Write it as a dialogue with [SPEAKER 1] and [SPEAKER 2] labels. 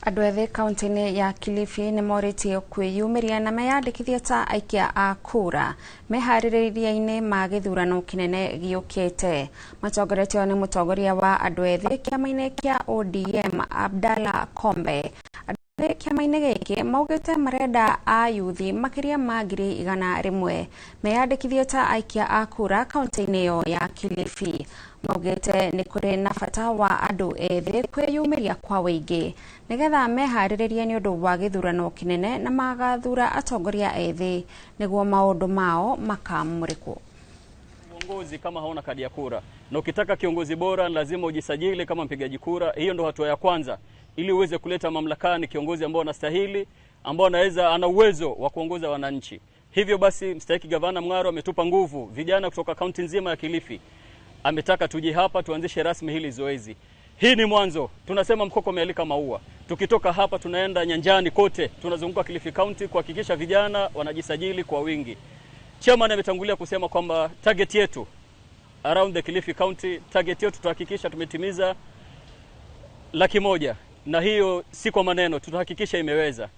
[SPEAKER 1] Andũ ethĩ kaunti-inĩ ya Kilifi nĩ morĩtie kwĩyumĩria na meyandĩkithie ta aikia a kura meharĩrĩria-inĩ ma gĩthurano kĩnene gĩũkĩte. Matongoretio nĩ mũtongoria wa andũ ethĩ kĩama-inĩ kĩa ODM Abdalla Kombe. Andũ ethĩ kĩama-inĩ gĩkĩ maugĩte marenda ayuthi makĩria ma 100,000 meyandĩkithie ta aikia a kura kaunti-inĩ ĩyo ya Kilifi. Maugĩte nĩ kũrĩ na bata wa andũ ethĩ kwĩyumĩria kwa wĩingĩ nĩgetha meharĩrĩrie nĩ ũndũ wa gĩthurano kĩnene na magathura atongoria ethĩ nĩguo maũndũ mao makamũrĩkwo.
[SPEAKER 2] Uongozi kama hauna kadi ya kura, na ukitaka kiongozi bora lazima ujisajili kama mpigaji kura. Hiyo ndo hatua ya kwanza ili uweze kuleta mamlakani kiongozi ambao anastahili, ambao anaweza, ana uwezo wa kuongoza wananchi. Hivyo basi, mstahiki gavana Mng'aro ametupa nguvu vijana kutoka kaunti nzima ya Kilifi, ametaka tuje hapa tuanzishe rasmi hili zoezi. Hii ni mwanzo, tunasema mkoko umealika maua. Tukitoka hapa tunaenda nyanjani kote, tunazunguka Kilifi County kuhakikisha vijana wanajisajili kwa wingi. Chairman ametangulia kusema kwamba target yetu around the Kilifi County, target yetu tutahakikisha tumetimiza 100,000, na hiyo si kwa maneno, tutahakikisha imeweza.